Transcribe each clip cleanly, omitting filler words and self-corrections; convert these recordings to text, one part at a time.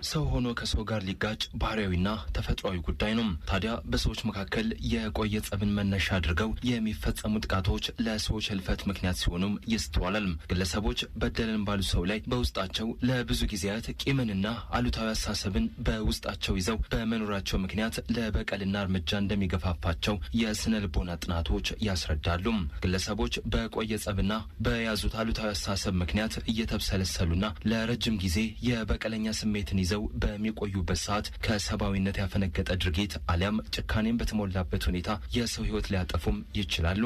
ሰው ሆኖ ከሰው ጋር ሊጋጭ ባህሪያዊና ተፈጥሯዊ ጉዳይ ነው። ታዲያ በሰዎች መካከል የቆየ ጸብን መነሻ አድርገው የሚፈጸሙ ጥቃቶች ለሰዎች ህልፈት ምክንያት ሲሆኑም ይስተዋላል። ግለሰቦች በደለን ባሉ ሰው ላይ በውስጣቸው ለብዙ ጊዜያት ቂምንና አሉታዊ አሳሰብን በውስጣቸው ይዘው በመኖራቸው ምክንያት ለበቀልና እርምጃ እንደሚገፋፋቸው የስነ ልቦና ጥናቶች ያስረዳሉ። ግለሰቦች በቆየ ጸብና በያዙት አሉታዊ አሳሰብ ምክንያት እየተብሰለሰሉና ለረጅም ጊዜ የበቀለኛ ስሜትን ይዘው በሚቆዩበት ሰዓት ከሰብአዊነት ያፈነገጠ ድርጊት አሊያም ጭካኔን በተሞላበት ሁኔታ የሰው ህይወት ሊያጠፉም ይችላሉ።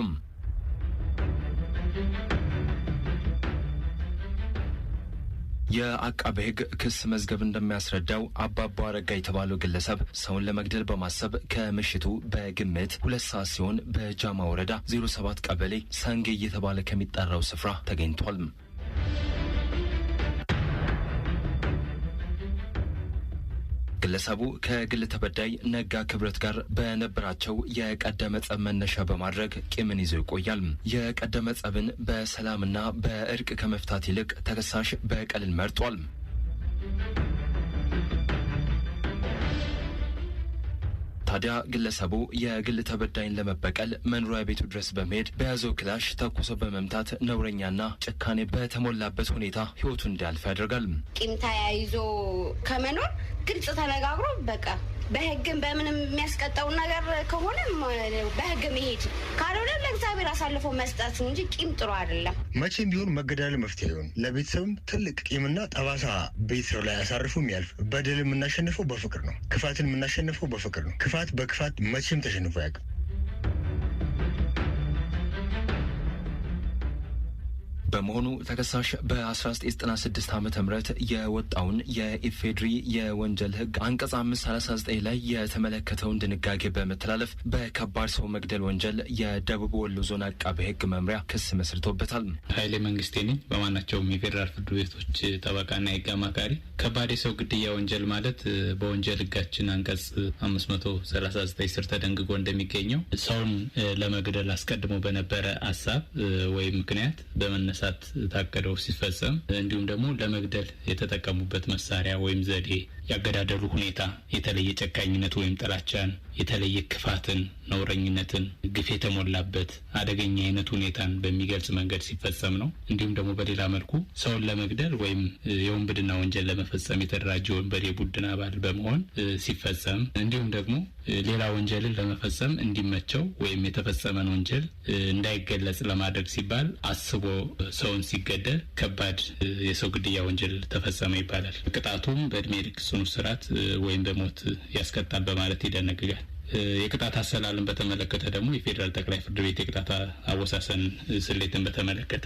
የአቃቤ ሕግ ክስ መዝገብ እንደሚያስረዳው አባባ አረጋ የተባለው ግለሰብ ሰውን ለመግደል በማሰብ ከምሽቱ በግምት 2 ሰዓት ሲሆን በጃማ ወረዳ 07 ቀበሌ ሰንጌ እየተባለ ከሚጠራው ስፍራ ተገኝቷል። ግለሰቡ ከግል ተበዳይ ነጋ ክብረት ጋር በነበራቸው የቀደመ ጸብ መነሻ በማድረግ ቂምን ይዘው ይቆያል። የቀደመ ጸብን በሰላምና በእርቅ ከመፍታት ይልቅ ተከሳሽ በቀልን መርጧል። ታዲያ ግለሰቡ የግል ተበዳይን ለመበቀል መኖሪያ ቤቱ ድረስ በመሄድ በያዘው ክላሽ ተኩሶ በመምታት ነውረኛና ጭካኔ በተሞላበት ሁኔታ ህይወቱን እንዲያልፍ ያደርጋል። ቂም ተያይዞ ከመኖር ግልጽ ተነጋግሮ በቃ በህግም በምንም የሚያስቀጣው ነገር ከሆነ በህግ መሄድ፣ ካልሆነ ለእግዚአብሔር አሳልፎ መስጠት እንጂ ቂም ጥሩ አይደለም። መቼም ቢሆን መገዳደል መፍትሄ አይሆንም። ለቤተሰብም ትልቅ ቂምና ጠባሳ ቤተሰብ ላይ አሳርፎ የሚያልፍ። በደል የምናሸንፈው በፍቅር ነው። ክፋትን የምናሸንፈው በፍቅር ነው። ክፋት በክፋት መቼም ተሸንፎ አያውቅም። በመሆኑ ተከሳሽ በ1996 ዓመተ ምህረት የወጣውን የኢፌድሪ የወንጀል ህግ አንቀጽ 539 ላይ የተመለከተውን ድንጋጌ በመተላለፍ በከባድ ሰው መግደል ወንጀል የደቡብ ወሎ ዞን አቃቤ ህግ መምሪያ ክስ መስርቶበታል። ኃይሌ መንግስቴ ነኝ። በማናቸውም የፌዴራል ፍርድ ቤቶች ጠበቃና የህግ አማካሪ። ከባድ የሰው ግድያ ወንጀል ማለት በወንጀል ህጋችን አንቀጽ 539 ስር ተደንግጎ እንደሚገኘው ሰውን ለመግደል አስቀድሞ በነበረ ሀሳብ ወይም ምክንያት በመነሳት ታቅደው ሲፈጸም፣ እንዲሁም ደግሞ ለመግደል የተጠቀሙበት መሳሪያ ወይም ዘዴ፣ ያገዳደሉ ሁኔታ የተለየ ጨካኝነት ወይም ጥላቻን፣ የተለየ ክፋትን፣ ነውረኝነትን፣ ግፍ የተሞላበት አደገኛ አይነት ሁኔታን በሚገልጽ መንገድ ሲፈጸም ነው። እንዲሁም ደግሞ በሌላ መልኩ ሰውን ለመግደል ወይም የውንብድና ወንጀል ለመፈጸም የተደራጀ ወንበዴ ቡድን አባል በመሆን ሲፈጸም፣ እንዲሁም ደግሞ ሌላ ወንጀልን ለመፈጸም እንዲመቸው ወይም የተፈጸመን ወንጀል እንዳይገለጽ ለማድረግ ሲባል አስቦ ሰውን ሲገደል ከባድ የሰው ግድያ ወንጀል ተፈጸመ ይባላል። ቅጣቱም በእድሜ ልክ ጽኑ እስራት ወይም በሞት ያስቀጣል በማለት ይደነግጋል። የቅጣት አሰላልን በተመለከተ ደግሞ የፌዴራል ጠቅላይ ፍርድ ቤት የቅጣት አወሳሰን ስሌትን በተመለከተ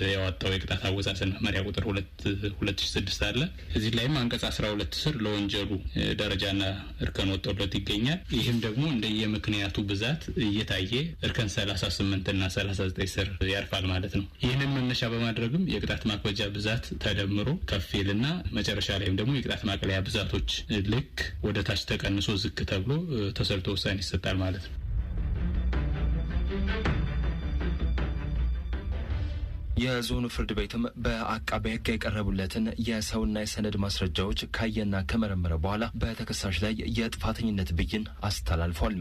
ያወጣው የቅጣት አወሳሰን መመሪያ ቁጥር 2 2006 አለ። እዚህ ላይም አንቀጽ 12 ስር ለወንጀሉ ደረጃና እርከን ወጥቶለት ይገኛል። ይህም ደግሞ እንደየምክንያቱ ብዛት እየታየ እርከን 38 እና 39 ስር ያርፋል ማለት ነው። ይህንን መነሻ በማድረግም የቅጣት ማክበጃ ብዛት ተደምሮ ከፍ ይልና መጨረሻ ላይም ደግሞ የቅጣት ማቅለያ ብዛቶች ልክ ወደ ታች ተቀንሶ ዝቅ ተብሎ ተሰልቶ ውሳኔ ይሰጣል ማለት ነው። የዞኑ ፍርድ ቤትም በአቃቤ ሕግ የቀረቡለትን የሰውና የሰነድ ማስረጃዎች ካየና ከመረመረ በኋላ በተከሳሽ ላይ የጥፋተኝነት ብይን አስተላልፏል።